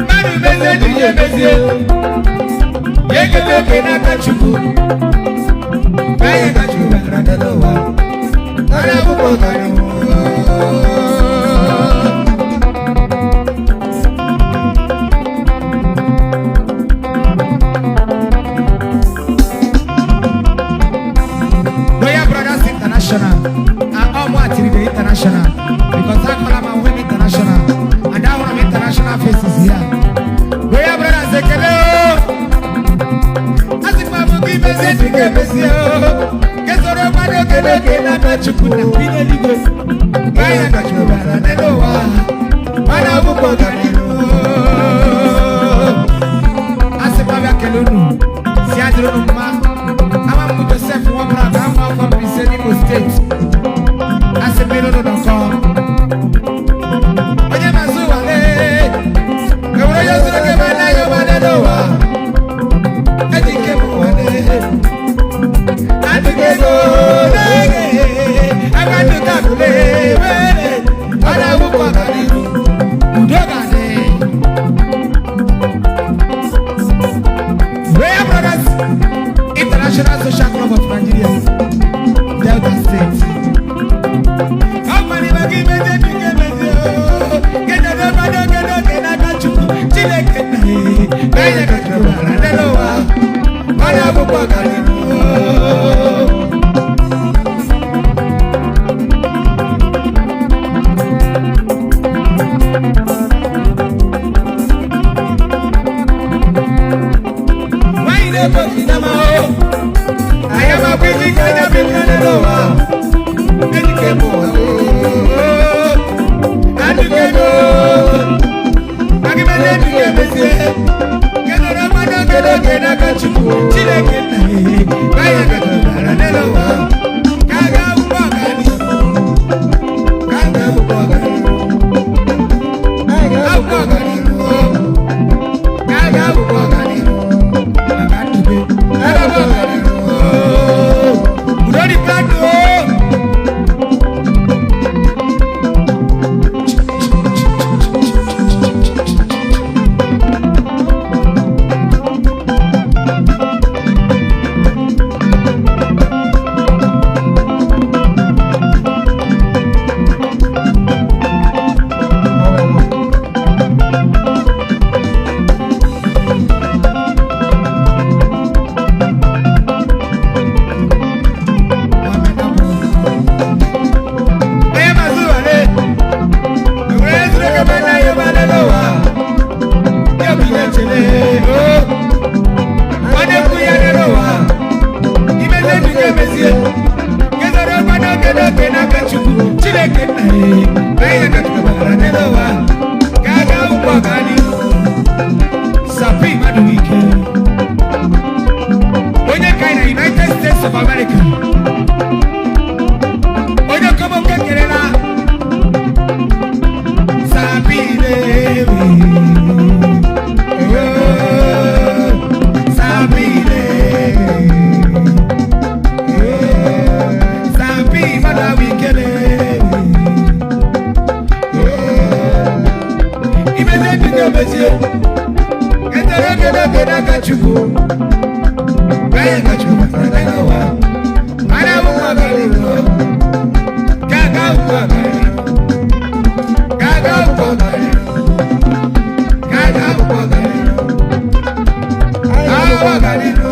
Mmadụ mezie ji ya emezie. Ya eketa oke n'aka Chukwu. Anyị ka Chukwu batara n'elu ụwa. Ọrụ akwụkwọ ọganihu. Royal Brothers International and Omo Atiride International, because I call them Women International and that one of international faces here. Royal Brothers ekele o. Asịkwa m gị mezie dị ka emezie o. Kesoro mmadụ okele oke n'aka Chukwu na bi n'eluigwe. Anyị ka Chukwu bara n'elu ụwa. Mana akwụkwọ ọganihu. Asịkwa bịa kele unu. Si adịrị unu mma. Ama m Joseph Nwabra ka ama afọ Mbaise n'Imo steeti. Asị mmiri unu nọkọ. Onye na-azụ ụwa lee. Enwere onye zụrụ gị ebe anaghị ọma n'elu ụwa. Eji ike m ụwa lee. Adịghị ego n'ege. Aka ndụ ka akụ lee. Were. Ọ na-awụkwa ọganihu. Udo ga-adị. Royal Brothers International Social Club of Nigeria, Delta State. Ọgbọ̀n ìbá kí méje bí ké méje o, kéde bá dókè dókè n'aka Chukwu, Chineke nna ya, bẹ́ẹ̀ ka Chukwu bara n'elu ụwa, ọ na-abụkwa ọganihu. Nwanyị na-ebo kinama o, anyị amakwa iji ka anya bi n'elu ụwa. Ejike m ụwa o, adịghị ego. Agịmede ejike mezie, kedoro mmadụ okele oke n'aka Chukwu, Chineke nna ya, anyị ka Chukwu bara n'elu ụwa. Ka a ga-abụkwa ọganihu, ka a ga-abụkwa ọganihu, abụkwa ọganihu, ka a ga-abụkwa ọganihu, maka ndube, abụkwa ọganihu. Udo dị mmadụ o. Onye mazụ wale, enwere ezuru eke ma anaghị ọma n'elu ụwa. Ya bụ ihe chele, o. Ọ na-ekwu ya n'elu ụwa. Imezi ndụ gị emezie. Kedoro mmadụ oke n'oke n'aka Chukwu, Chineke nna ya, na ihe ka Chukwu gbara n'elu ụwa. Ka a ga ụkwụ ọganihu. Sapi mmadụ ike. Onye ka anyị na United States of America. Onye kọmọ kekerela Sabine, oh, Sabine, oh, Sabi mada wikele, oh, imeze dinga mezie, etere kede kede ka Chukwu, bẹ́ẹ̀ ka Chukwu batara n'elu ụwa, mana akwụkwọ ọganihu. Gaga ụgbọ gaga ụgbọ gaga ụgbọ gaga ọganihu.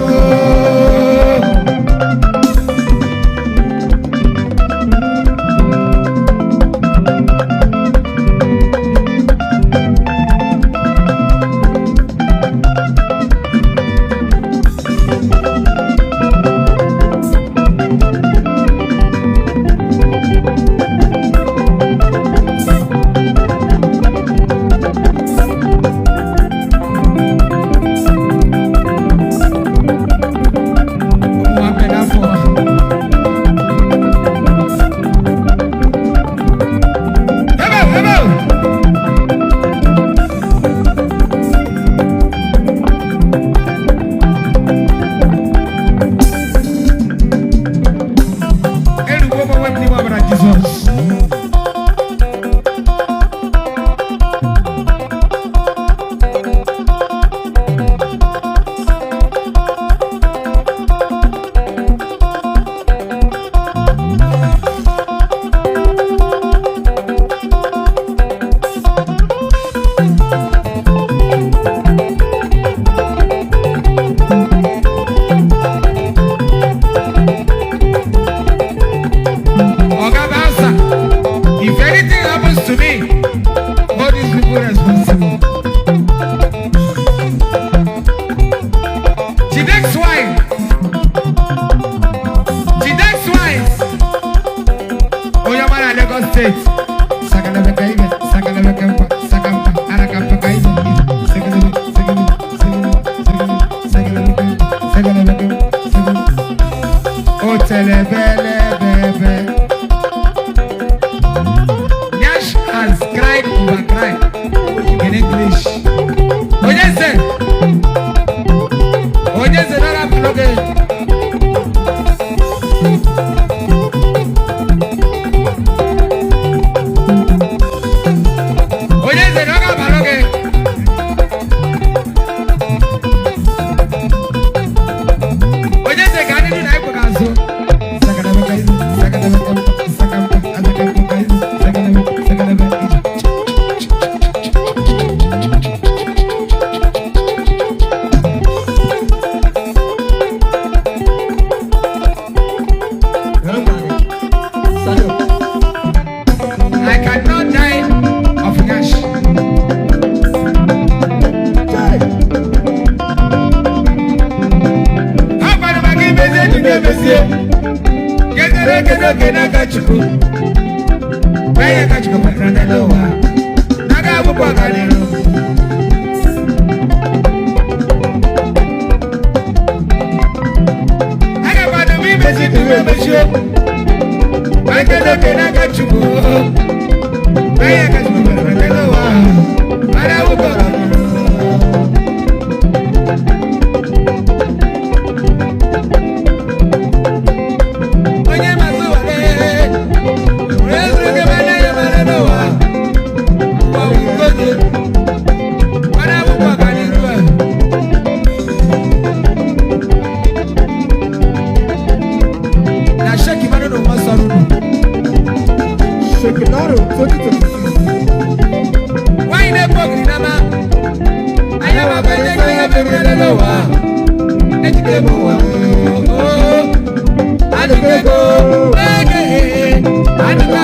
Responsible. Chidex wine. Chidex wines. Onye ọma na Lagos State. Sakalabeka ibe, sakalabeka mpa, sakampa, arakampa ka ibe, sakalebe, sakalebe, sakalebe, sakalebe, sakalebe, sakalebe. O telebelebebe. Nyash has cried over cry in English. Onyeze. Onyeze nara paloge. Onyeze nara paloge. Onyeze ka anyị na ikwu ga-azụ. Sakalabeka ize, sakalabeka mpa, sakampa, azakampa ize, sakalebe, sakalebe, ije. I cannot die of cash. Ha gwara maka imezi eji na-emezie. Kedere kedu oge n'aka Chukwu. Mee ya ka Chukwu kpatara n'elu ụwa. N'aka akwụkwọ ọganihu. Agakwana m imezi ndụ m emechie. Mee kedu oge n'aka Chukwu. Mee ya ka Chukwu kpatara n'elu ụwa. Mara akwụkwọ ọganihu. Onye masị wale, were zuru gị mana ya mara n'ụwa. Ụwa bụ ngozi. Mara akwụkwọ ọganihu a. Na sheki mara n'ụwa sọrọ unu. Shekinaro 2026. Nwaanyị na-ekpo ogiri n'ama. Anya ma bụ onye ga ya mebiri n'ụwa. Ejike m ụwa. Oo. Adụgo ego. Ege. Adụgo